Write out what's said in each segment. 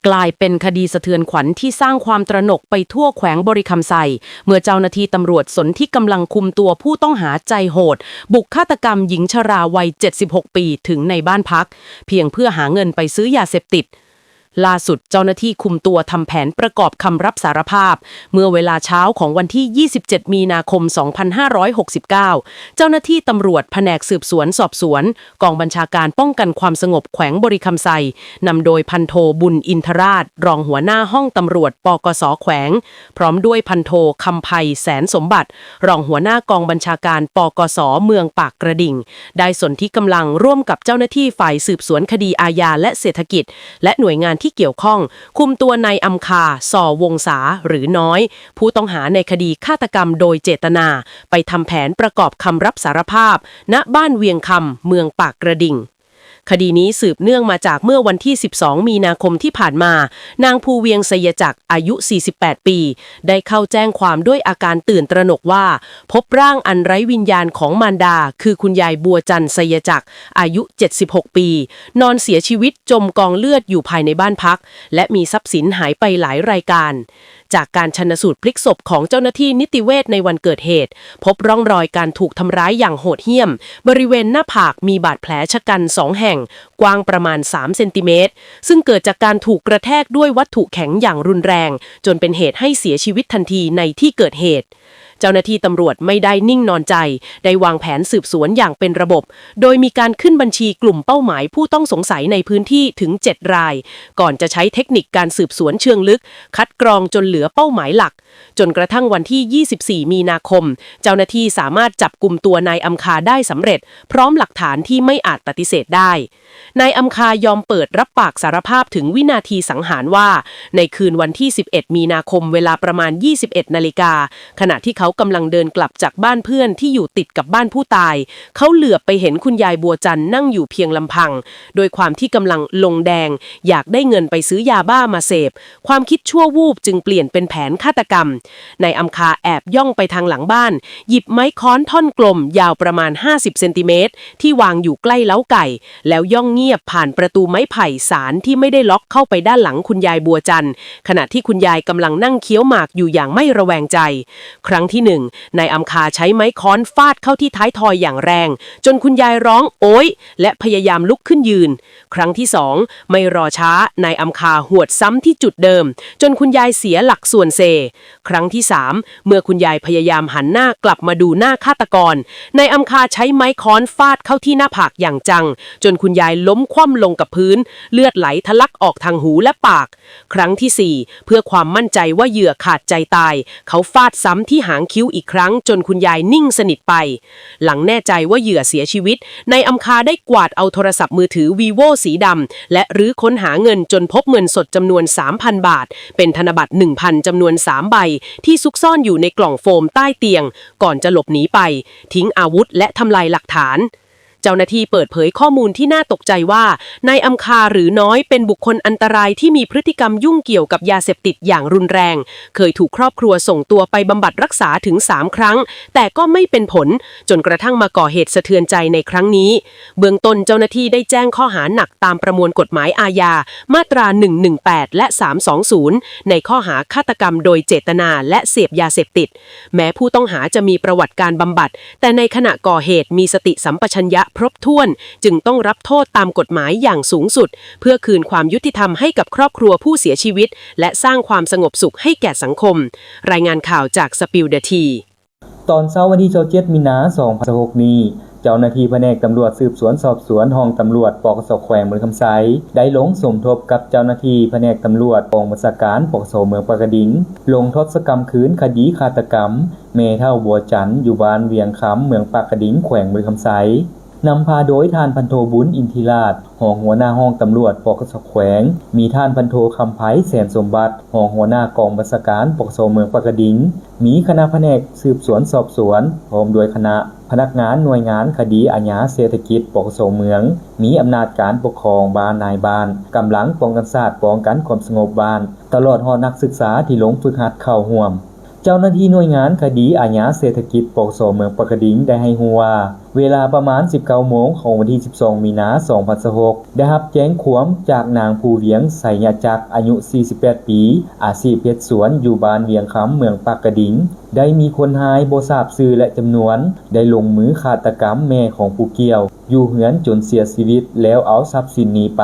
ກລາຍເປັນຄະດີສະເທືອນຂວັນທີ່ສ້າງຄວາມຕຣະໜົກໄປທົ່ວແຂວງບໍລິຄຳໄຊ ເມື່ອເຈົ້າໜ້າທີ່ຕຳຫຼວດສົນທິກຳລັງຄຸມຕົວຜູ້ຕ້ອງຫາໃຈໂຫດ ບຸກຄາດຕະກຳຍິງຊະລາວັຍ ເຈັດສິບຫົກ ປີ ເຖິງໃນບ້ານພັກ ພຽງເພື່ອຫາເງິນໄປຊື້ຢາເສບຕິດ. ລ່າສຸດເຈົ້າໜ້າທີ່ຄຸມຕົວທຳແຜນປະກອບຄຳຮັບສາລະພາບ ເມື່ອເວລາເຊົ້າຂອງວັນທີ ຊາວເຈັດ ມີນາຄົມ ສອງພັນຫ້າຮ້ອຍຫົກສິບເກົ້າ ເຈົ້າໜ້າທີ່ຕຳຫຼວດພະແນກສືບສວນສອບສວນ ກອງບັນຊາການປ້ອງກັນຄວາມສະຫງົບແຂວງບໍລິຄຳໄຊ ນຳໂດຍພັນໂທ ບຸນອິນທະລາດ ຮອງຫົວໜ້າຫ້ອງຕຳຫຼວດ ປກສ ແຂວງ ພ້ອມດ້ວຍພັນໂທ ຄຳໄພ ແສນສົມບັດ ຮອງຫົວໜ້າກອງບັນຊາການ ປກສ ເມືອງປາກກະດິງ ໄດ້ສົນທິກຳລັງຮ່ວມກັບເຈົ້າໜ້າທີ່ຝ່າຍສືບສວນຄະດີອາຍາ ແລະ ເສດຖະກິດ ແລະ ໜ່ວຍງານທີ່ກ່ຽວຂ້ອງ ຄຸມຕົວນາຍອຳຄາ ສໍ ວົງສາ ຫຼື ນ້ອຍ ຜູ້ຕ້ອງຫາໃນຄະດີຄາດຕະກຳໂດຍເຈດຕະນາ ໄປທຳແຜນປະກອບຄຳຮັບສາລະພາບ ນະບ້ານວຽງຄຳ ເມືອງປາກກະດິງ. ຄະດີນີ້ສືບເນື່ອງມາຈາກເມື່ອວັນທີ ສິບສອງ ມີນາຄົມທີ່ຜ່ານມາ, ນາງ ພູວຽງ ໄຊຍະຈັກ ອາຍຸ ສີ່ສິບແປດ ປີ ໄດ້ເຂົ້າແຈ້ງຄວາມດ້ວຍອາການຕື່ນຕຣະໜົກວ່າ ພົບຮ່າງອັນໄຮ້ວິນຍານຂອງມານດາ ຄື ຄຸນຍາຍ ບົວຈັນ ໄຊຍະຈັກ ອາຍຸ ເຈັດສິບຫົກ ປີ ນອນເສຍຊີວິດຈົມກອງເລືອດຢູ່ພາຍໃນບ້ານພັກ ແລະ ມີຊັບສິນຫາຍໄປຫຼາຍລາຍການ. ຈາກການຊັນນະສູດພລິກສົບຂອງເຈົ້າໜ້າທີ່ນິຕິເວດໃນວັນເກີດເຫດ, ພົບຮ່ອງຮອຍການຖືກທຳຮ້າຍຢ່າງໂຫດຫ້ຽມ, ບໍລິເວນໜ້າຜາກມີບາດແຜຊະກັນສອງແຫ່ງ, ກວ້າງປະມານສາມເຊັນຕີເມດ, ຊຶ່ງເກີດຈາກການຖືກກະແທກດ້ວຍວັດຖຸແຂງຢ່າງຮຸນແຮງ, ຈົນເປັນເຫດໃຫ້ເສຍຊີວິດທັນທີໃນທີ່ເກີດເຫດ. ເຈົ້າໜ້າທີ່ຕຳຫຼວດໄມ່ໄດ້ນິ່ງນອນໃຈ, ໄດ້ວາງແຜນສືບສວນຢ່າງເປັນລະບົບ, ໂດຍມີການຂຶ້ນບັນຊີກຸ່ມເປົ້າໝາຍຜູ້ຕ້ອງສົງໄສໃນພື້ນທີ່ເຖິງເຈັດລາຍ, ກ່ອນຈະໃຊ້ເທັກນິກການສືບສວນເຊີງລຶກ, ຄັດກຣອງຈົນເຫຼືອເປົ້າໝາຍຫຼັກ. ຈົນກະທັ້ງວັນທີ ຊາວສີ່ ມີນາຄົມ, ເຈົ້າໜ້າທີ່ສາມາດຈັບກຸມຕົວນາຍອຳຄາໄດ້ສຳເລັດ, ພ້ອມຫຼັກຖານທີ່ໄມ່ອາດປະຕິເສດໄດ້. ນາຍອຳຄາຍອມເປີດຮັບປາກສາລະພາບເຖິງວິນາທີສັງຫານວ່າ ໃນຄືນວັນທີ ສິບເອັດ ມີນາຄົມ ເວລາປະມານ ຊາວເອັດ ນາລິກາ, ຂະນະທີ່ເຂົາກຳລັງເດີນກັບຈາກບ້ານເພື່ອນທີ່ຢູ່ຕິດກັບບ້ານຜູ້ຕາຍ, ເຂົາເຫຼືອບໄປເຫັນຄຸນຍາຍ ບົວຈັນ ນັ່ງຢູ່ພຽງລຳພັງ, ດ້ວຍຄວາມທີ່ກຳລັງລົງແດງ, ຢາກໄດ້ເງິນໄປຊື້ຢາບ້າມາເສບ, ຄວາມຄິດຊົ່ວວູບຈຶ່ງປ່ຽນເປັນແຜນຄາດຕະກຳ. ນາຍອຳຄາແອບຍ່ອງໄປທາງຫຼັງບ້ານ, ຫຍິບໄມ້ຄ້ອນທ່ອນກົມຍາວປະມານ ຫ້າສິບ ເຊັນຕີເມດ ທີ່ວາງຢູ່ໃກ້ເລົ້າໄກ່, ແລ້ວຍ່ອງງຽບຜ່ານປະຕູໄມ້ໄຜ່ສານທີ່ໄມ່ໄດ້ລັອກເຂົ້າໄປດ້ານຫຼັງຄຸນຍາຍ ບົວຈັນ, ຂະນະທີ່ຄຸນຍາຍກຳລັງນັ່ງຄ້ຽວໝາກຢູ່ຢ່າງໄມ່ລະແວງໃຈ. ຄັ້ງທີໜຶ່ງ, ນາຍອຳຄາໃຊ້ໄມ້ຄ້ອນຟາດເຂົ້າທີ່ທ້າຍທອຍຢ່າງແຮງ, ຈົນຄຸນຍາຍຮ້ອງໂອຍ ແລະ ພະຍາຍາມລຸກຂຶ້ນຢືນ. ຄັ້ງທີສອງ, ໄມ່ລໍຊ້າ, ນາຍອຳຄາຫວດຊ້ຳທີ່ຈຸດເດີມ, ຈົນຄຸນຍາຍເສຍຫຼັກສ່ວນເຊ. ຄັ້ງທີສາມ, ເມື່ອຄຸນຍາຍພະຍາຍາມຫັນໜ້າກັບມາດູໜ້າຄາດຕະກອນ, ນາຍອຳຄາໃຊ້ໄມ້ຄ້ອນຟາດເຂົ້າທີ່ໜ້າຜາກຢ່າງຈັງ, ຈົນຄຸນຍາຍລົ້ມຄວ່ຳລົງກັບພື້ນ, ເລືອດໄຫຼທະລັກອອກທາງຫູ ແລະ ປາກ. ຄັ້ງທີສີ່, ເພື່ອຄວາມໝັ້ນໃຈວ່າເຫຍື່ອຂາດໃຈຕາຍ, ເຂົາຟາດຊ້ຳທີ່ຫາງຄິ້ວອີກຄັ້ງ, ຈົນຄຸນຍາຍນິ່ງສະໜິດໄປ. ຫຼັງແນ່ໃຈວ່າເຫຍື່ອເສຍຊີວິດ, ນາຍອຳຄາໄດ້ກວາດເອົາໂທລະສັບມືຖື ວີໂວ້ ສີດຳ ແລະ ຮື້ຄົ້ນຫາເງິນຈົນພົບເງິນສົດຈຳນວນ ສາມພັນ ບາດ, ເປັນທະນະບັດ ໜຶ່ງພັນ ຈຳນວນ ສາມ ໃບ ທີ່ຊຸກຊ້ອນຢູ່ໃນກ່ອງໂຟມໃຕ້ຕຽງ, ກ່ອນຈະຫຼົບໜີໄປ, ຖິ້ມອາວຸດ ແລະ ທຳລາຍຫຼັກຖານ. ເຈົ້າໜ້າທີ່ເປີດເຜີຍຂໍ້ມູນທີ່ໜ້າຕົກໃຈວ່າ, ນາຍອຳຄາ ຫຼື ນ້ອຍ ເປັນບຸກຄົນອັນຕະລາຍທີ່ມີພຶດຕິກຳຫຍຸ້ງກ່ຽວກັບຢາເສບຕິດຢ່າງຮຸນແຮງ, ເຄີຍຖືກຄອບຄົວສົ່ງຕົວໄປບຳບັດຮັກສາເຖິງສາມຄັ້ງ, ແຕ່ກໍໄມ່ເປັນຜົນ, ຈົນກະທັ້ງມາກໍ່ເຫດສະເທືອນໃຈໃນຄັ້ງນີ້. ເບື້ອງຕົ້ນເຈົ້າໜ້າທີ່ໄດ້ແຈ້ງຂໍ້ຫາໜັກຕາມປະມວນກົດໝາຍອາຍາ ມາດຕາ ໜຶ່ງໜຶ່ງແປດ ແລະ ສາມສອງສູນ ໃນຂໍ້ຫາຄາດຕະກຳໂດຍເຈດຕະນາ ແລະ ເສບຢາເສບຕິດ. ແມ້ຜູ້ຕ້ອງຫາຈະມີປະຫວັດການບຳບັດ, ແຕ່ໃນຂະນະກໍ່ເຫດມີສະຕິສຳປະຊັນຍະຄົບຖ້ວນ, ຈຶ່ງຕ້ອງຮັບໂທດຕາມກົດໝາຍຢ່າງສູງສຸດ, ເພື່ອຄືນຄວາມຍຸຕິທຳໃຫ້ກັບຄອບຄົວຜູ້ເສຍຊີວິດ ແລະ ສ້າງຄວາມສະຫງົບສຸກໃຫ້ແກ່ສັງຄົມ. ລາຍງານຂ່າວຈາກ Spill the Tea. ຕອນເຊົ້າວັນທີ ຊາວເຈັດ ມີນາ ສອງພັນຊາວຫົກ ນີ້, ເຈົ້າໜ້າທີ່ພະແນກຕຳຫຼວດສືບສວນສອບສວນ ຫ້ອງຕຳຫຼວດ ປກສ ແຂວງບໍລິຄຳໄຊ ໄດ້ລົງສົມທົບກັບເຈົ້າໜ້າທີ່ພະແນກຕຳຫຼວດ ກອງບັນຊາການ ປກສ ເມືອງປາກກະດິງ ລົງໂທດສະກຳຄືນຄະດີຄາດຕະກຳແມ່ເຖົ້າ ບົວຈັນ ຢູ່ບ້ານວຽງຄຳ ເມືອງປາກກະດິງ ແຂວງບໍລິຄຳໄຊ. ນຳພາໂດຍທ່ານພັນໂທ ບຸນອິນທິລາດ ຮອງຫົວໜ້າຫ້ອງຕຳຫຼວດ ປກສ ແຂວງ, ມີທ່ານພັນໂທ ຄຳໄພ ແສນສົມບັດ ຮອງຫົວໜ້າກອງບັນຊາການ ປກສ ເມືອງປາກກະດິງ, ມີຄະນະພະແນກສືບສວນສອບສວນ ພ້ອມດ້ວຍຄະນະພະນັກງານໜ່ວຍງານຄະດີອາຍາເສດຖະກິດ ປກສ ເມືອງ, ມີອຳນາດການປົກຄອງບ້ານນາຍບ້ານ, ກຳລັງປ້ອງກັນຊາດ ປ້ອງກັນຄວາມສະຫງົບບ້ານ, ຕະຫຼອດຮອດນັກສຶກສາທີ່ລົງຝຶກຫັດເຂົ້າຮ່ວມ. ເຈົ້າໜ້າທີ່ໜ່ວຍງານຄະດີອາຍາເສດຖະກິດ ປກສ ເມືອງປາກກະດິງ ໄດ້ໃຫ້ຮູ້ວ່າ ເວລາປະມານ ສິບເກົ້າໂມງ ຂອງວັນທີ ສິບສອງ ມີນາ ສອງພັນຊາວຫົກ ໄດ້ຮັບແຈ້ງຄວາມຈາກນາງ ພູວຽງ ໄຊຍະຈັກ ອາຍຸ ສີ່ສິບແປດ ປີ, ອາຊີບເຮັດສວນ ຢູ່ບ້ານວຽງຄຳ ເມືອງປາກກະດິງ, ໄດ້ມີຄົນຮ້າຍບໍ່ຊາບຊື່ ແລະ ຈຳນວນ ໄດ້ລົງມືຄາດຕະກຳແມ່ຂອງຜູ້ກ່ຽວ ຢູ່ເຮືອນຈົນເສຍຊີວິດ ແລ້ວເອົາຊັບສິນໜີໄປ.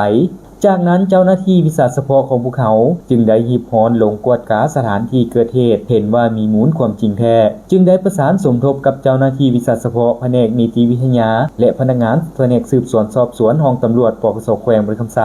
ຈາກນັ້ນເຈົ້າໜ້າທີ່ວິຊາສະເພາະຂອງພວກເຮົາຈຶ່ງໄດ້ຮີບຮ້ອນລົງກວດກາສະຖານທີ່ເກີດເຫດ, ເຫັນວ່າມີມູນຄວາມຈິງແທ້, ຈຶ່ງໄດ້ປະສານສົມທົບກັບເຈົ້າໜ້າທີ່ວິຊາສະເພາະພະແນກນິຕິວິທະຍາ ແລະ ພະນັກງານພະແນກສືບສວນສອບສວນຫ້ອງຕຳຫຼວດ ປກສ ແຂວງບໍລິຄຳໄຊ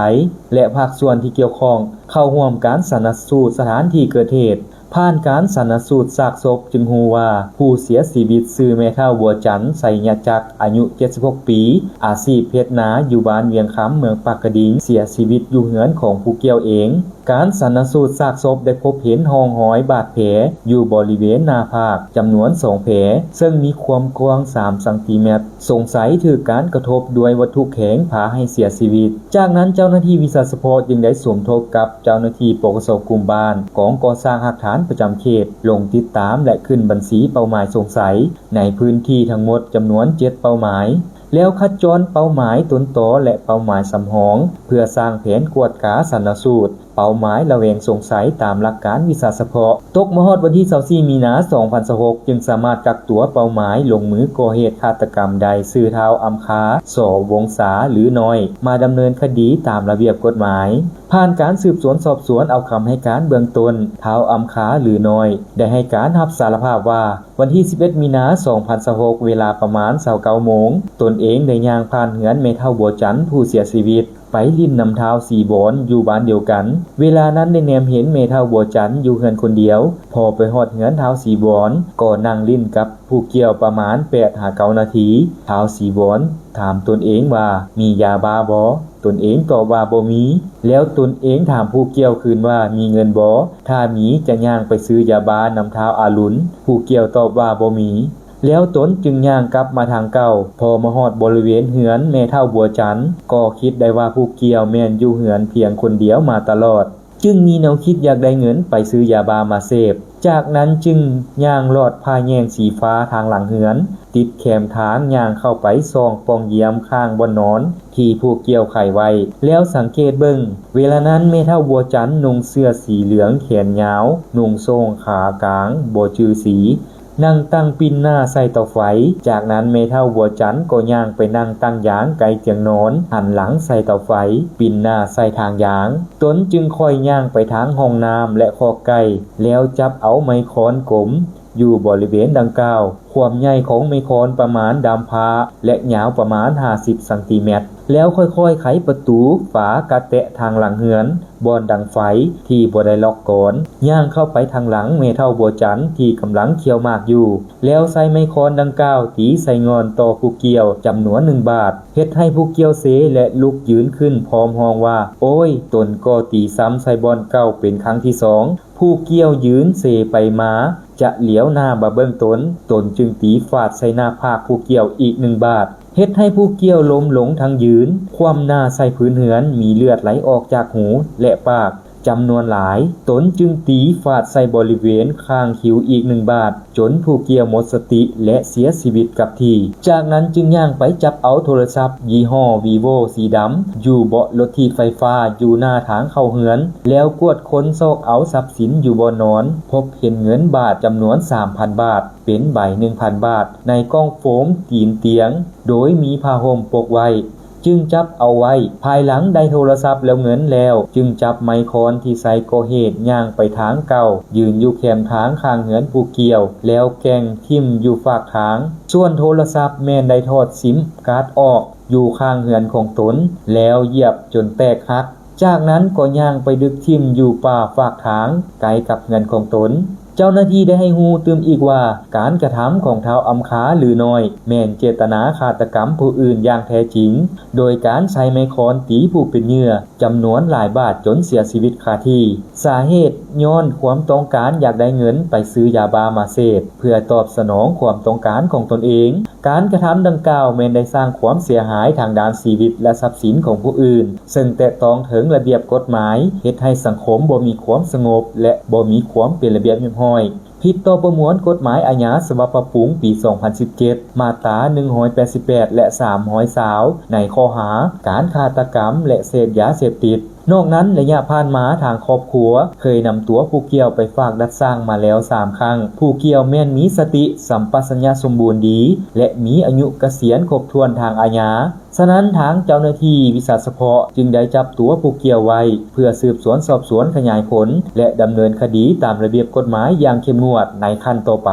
ແລະ ພາກສ່ວນທີ່ກ່ຽວຂ້ອງ ເຂົ້າຮ່ວມການຊັນນະສູດສະຖານທີ່ເກີດເຫດ. ຜ່ານການຊັນນະສູດຊາກສົບຈຶ່ງຮູ້ວ່າ ຜູ້ເສຍຊີວິດຊື່ແມ່ເຖົ້າ ບົວຈັນ ໄຊຍະຈັກ ອາຍຸ ເຈັດສິບຫົກ ປີ, ອາຊີບເຮັດນາ ຢູ່ບ້ານວຽງຄຳ ເມືອງປາກກະດິງ, ເສຍຊີວິດຢູ່ເຮືອນຂອງຜູ້ກ່ຽວເອງ. ການຊັນນະສູດຊາກສົບໄດ້ພົບເຫັນຮ່ອງຮອຍບາດແຜຢູ່ບໍລິເວນໜ້າຜາກຈຳນວນສອງແຜ, ເຊິ່ງມີຄວາມກວ້າງສາມຊັງຕີແມັດ. ສົງໄສຖືກການກະທົບດ້ວຍວັດຖຸແຂງພາໃຫ້ເສຍຊີວິດ. ຈາກນັ້ນເຈົ້າໜ້າທີ່ວິຊາສະເພາະຈຶ່ງໄດ້ສົມທົບກັບເຈົ້າໜ້າທີ່ ປກສ ກຸ່ມບ້ານ, ກອງກໍ່ສ້າງຮາກຖານປະຈຳເຂດ ລົງຕິດຕາມ ແລະ ຂຶ້ນບັນຊີເປົ້າໝາຍສົງໄສໃນພື້ນທີ່ທັງໝົດຈຳນວນເຈັດເປົ້າໝາຍ, ແລ້ວຄັດຈອນເປົ້າໝາຍຕົ້ນຕໍ ແລະ ເປົ້າໝາຍສຳຮອງ ເພື່ອສ້າງແຜນກວດກາຊັນນະສູດ ເປົ້າໝາຍລະແວງສົງໄສຕາມຫຼັກການວິຊາສະເພາະ. ຕົກມາຮອດວັນທີ ຊາວສີ່ ມີນາ ສອງພັນຊາວຫົກ ຈຶ່ງສາມາດກັກຕົວເປົ້າໝາຍລົງມືກໍ່ເຫດຄາດຕະກຳໄດ້ ຊື່ ທ້າວ ອຳຄາ ສ ວົງສາ ຫຼື ນ້ອຍ ມາດຳເນີນຄະດີຕາມລະບຽບກົດໝາຍ. ຜ່ານການສືບສວນສອບສວນເອົາຄຳໃຫ້ການເບື້ອງຕົ້ນ, ທ້າວ ອຳຄາ ຫຼື ນ້ອຍ ໄດ້ໃຫ້ການຮັບສາລະພາບວ່າ ວັນທີ ສິບເອັດ ມີນາ ສອງພັນຊາວຫົກ ເວລາປະມານ ຊາວເກົ້າໂມງ ຕົນເອງໄດ້ຍ່າງຜ່ານເຮືອນແມ່ເຖົ້າ ບົວຈັນ ຜູ້ເສຍຊີວິດ ໄປຫຼິ້ນນຳທ້າວ ສີບອນ ຢູ່ບ້ານດຽວກັນ. ເວລານັ້ນໄດ້ແນມເຫັນແມ່ເຖົ້າ ບົວຈັນ ຢູ່ເຮືອນຄົນດຽວ. ພໍໄປຮອດເຮືອນທ້າວ ສີບອນ ກໍນັ່ງຫຼິ້ນກັບຜູ້ກ່ຽວປະມານ ແປດຫາເກົ້ານາທີ. ທ້າວ ສີບອນ ຖາມຕົນເອງວ່າ ມີຢາບ້າບໍ່? ຕົນເອງຕອບວ່າບໍ່ມີ, ແລ້ວຕົນເອງຖາມຜູ້ກ່ຽວຄືນວ່າ ມີເງິນບໍ່? ຖ້າມີຈະຍ່າງໄປຊື້ຢາບ້ານຳທ້າວ ອາລຸນ. ຜູ້ກ່ຽວຕອບວ່າບໍ່ມີ. ແລ້ວຕົນຈຶ່ງຍ່າງກັບມາທາງເກົ່າ. ພໍມາຮອດບໍລິເວນເຮືອນແມ່ເຖົ້າ ບົວຈັນ ກໍຄິດໄດ້ວ່າຜູ້ກ່ຽວແມ່ນຢູ່ເຮືອນພຽງຄົນດຽວມາຕະຫຼອດ, ຈຶ່ງມີແນວຄິດຢາກໄດ້ເງິນໄປຊື້ຢາບ້າມາເສບ. ຈາກນັ້ນຈຶ່ງຍ່າງລອດຜ້າແຍງສີຟ້າທາງຫຼັງເຮືອນ, ຕິດແຄມທາງຍ່າງເຂົ້າໄປຊ່ອງປ່ອງຢ້ຽມຂ້າງບ່ອນນອນທີ່ຜູ້ກ່ຽວໄຂໄວ້, ແລ້ວສັງເກດເບິ່ງ. ເວລານັ້ນແມ່ເຖົ້າ ບົວຈັນ ນຸ່ງເສື້ອສີເຫຼືອງແຂນຍາວ, ນຸ່ງໂສ້ງຂາກາງ ບໍ່ຈື່ສີ, ນັ່ງຕັ້ງປິ່ນໜ້າໃສ່ເຕົາໄຟ. ຈາກນັ້ນແມ່ເຖົ້າ ບົວຈັນ ກໍຍ່າງໄປນັ່ງຕັ້ງຢາງໃກ້ຕຽງນອນ, ຫັນຫຼັງໃສ່ເຕົາໄຟ, ປິ່ນໜ້າໃສ່ຖາງຢາງ. ຕົນຈຶ່ງຄ່ອຍຍ່າງໄປທາງຫ້ອງນ້ຳ ແລະ ຄອກໄກ່, ແລ້ວຈັບເອົາໄມ້ຄ້ອນກົມຢູ່ບໍລິເວນດັ່ງກ່າວ. ຄວາມໃຫຍ່ຂອງໄມ້ຄ້ອນປະມານດາມພ້າ ແລະ ຍາວປະມານ ຫ້າສິບຊັງຕີແມັດ. ແລ້ວຄ່ອຍໆໄຂປະຕູຝາກະແຕະທາງຫຼັງເຮືອນ ບ່ອນດັງໄຟທີ່ບໍ່ໄດ້ລັອກກອນ, ຍ່າງເຂົ້າໄປທາງຫຼັງແມ່ເຖົ້າ ບົວຈັນ ທີ່ກຳລັງຂ້ຽວໝາກຢູ່, ແລ້ວໃຊ້ໄມ້ຄ້ອນດັ່ງກ່າວຕີໃສ່ງ່ອນຕໍ່ຜູ້ກ່ຽວຈຳນວນໜຶ່ງບາດ, ເຮັດໃຫ້ຜູ້ກ່ຽວເຊ ແລະ ລຸກຢືນຂຶ້ນພ້ອມຮ້ອງວ່າ ໂອ້ຍ! ຕົນກໍຕີຊ້ຳໃສ່ບ່ອນເກົ່າເປັນຄັ້ງທີສອງ. ຜູ້ກ່ຽວຢືນເຊໄປມາ ຈະຫຼຽວໜ້າມາເບິ່ງຕົນ, ຕົນຈຶ່ງຕີຟາດໃສ່ໜ້າຜາກຜູ້ກ່ຽວອີກໜຶ່ງບາດ, ເຮັດໃຫ້ຜູ້ກ່ຽວລົ້ມລົງທັງຢືນ, ຄວ່ຳໜ້າໃສ່ພື້ນເຮືອນ, ມີເລືອດໄຫຼອອກຈາກຫູ ແລະ ປາກ ຈຳນວນຫຼາຍ. ຕົນຈຶ່ງຕີຟາດໃສ່ບໍລິເວນຂ້າງຄິ້ວອີກໜຶ່ງບາດ, ຈົນຜູ້ກ່ຽວໝົດສະຕິ ແລະ ເສຍຊີວິດກັບທີ່. ຈາກນັ້ນຈຶ່ງຍ່າງໄປຈັບເອົາໂທລະສັບຍີ່ຫໍ້ ວີໂວ ສີດຳ ຢູ່ເບາະລົດຖີບໄຟຟ້າ ຢູ່ໜ້າທາງເຂົ້າເຮືອນ, ແລ້ວກວດຄົ້ນຊອກເອົາຊັບສິນຢູ່ບ່ອນນອນ, ພົບເຫັນເງິນບາດຈຳນວນສາມພັນບາດ ເປັນໃບໜຶ່ງພັນບາດ ໃນກ່ອງໂຟມຕີນຕຽງ ໂດຍມີຜ້າຫົ່ມປົກໄວ້. ຈຶ່ງຈັບເອົາໄວ້. ພາຍຫຼັງໄດ້ໂທລະສັບແລ້ວເງິນແລ້ວ, ຈຶ່ງຈັບໄມ້ຄ້ອນທີ່ໃຊ້ກໍ່ເຫດຍ່າງໄປທາງເກົ່າ, ຢືນຢູ່ແຄມທາງຂ້າງເຮືອນຜູ້ກ່ຽວ, ແລ້ວແກ່ງຖິ້ມຢູ່ຟາກທາງ. ສ່ວນໂທລະສັບແມ່ນໄດ້ຖອດຊິມກາດອອກຢູ່ຂ້າງເຮືອນຂອງຕົນ, ແລ້ວຢຽບຈົນແຕກຫັກ. ຈາກນັ້ນກໍຍ່າງໄປດຶກຖິ້ມຢູ່ປ່າຟາກທາງ ໃກ້ກັບເຮືອນຂອງຕົນ. ເຈົ້າໜ້າທີ່ໄດ້ໃຫ້ຮູ້ຕື່ມອີກວ່າ ການກະທຳຂອງທ້າວອຳຄາ ຫຼື ນ້ອຍ ແມ່ນເຈດຕະນາຄາດຕະກຳຜູ້ອື່ນຢ່າງແທ້ຈິງ, ໂດຍການໃຊ້ໄມ້ຄ້ອນຕີຜູ້ເປັນເຫຍື່ອຈຳນວນຫຼາຍບາດຈົນເສຍຊີວິດຄາທີ່. ສາເຫດຍ້ອນຄວາມຕ້ອງການຢາກໄດ້ເງິນໄປຊື້ຢາບ້າມາເສບ ເພື່ອຕອບສະໜອງຄວາມຕ້ອງການຂອງຕົນເອງ. ການກະທຳດັ່ງກ່າວແມ່ນໄດ້ສ້າງຄວາມເສຍຫາຍທາງດ້ານຊີວິດ ແລະ ຊັບສິນຂອງຜູ້ອື່ນ, ເຊິ່ງແຕະຕ້ອງເຖິງລະບຽບກົດໝາຍ, ເຮັດໃຫ້ສັງຄົມບໍ່ມີຄວາມສະຫງົບ ແລະ ບໍ່ມີຄວາມເປັນລະບຽບຮຽບຮ້ອຍ. ຜິດຕໍ່ປະມວນກົດໝາຍອາຍາສະບັບປັບປຸງປີສອງພັນສິບເຈັດ ມາດຕາໜຶ່ງຮ້ອຍແປດສິບແປດ ແລະ ສາມຮ້ອຍຊາວ ໃນຂໍ້ຫາການຄາດຕະກຳ ແລະ ເສບຢາເສບຕິດ. ນອກນັ້ນ, ໄລຍະຜ່ານມາ, ທາງຄອບຄົວເຄີຍນຳຕົວຜູ້ກ່ຽວໄປຝາກດັດສ້າງມາແລ້ວສາມຄັ້ງ. ຜູ້ກ່ຽວແມ່ນມີສະຕິສຳປະສັນຍະສົມບູນດີ ແລະ ມີອາຍຸກະສຽນຄົບຖ້ວນທາງອາຍາ. ສະນັ້ນ, ທາງເຈົ້າໜ້າທີ່ວິຊາສະເພາະຈຶ່ງໄດ້ຈັບຕົວຜູ້ກ່ຽວໄວ້ ເພື່ອສືບສວນສອບສວນຂະຫຍາຍຜົນ ແລະ ດຳເນີນຄະດີຕາມລະບຽບກົດໝາຍຢ່າງເຂັ້ມງວດໃນຂັ້ນຕໍ່ໄປ.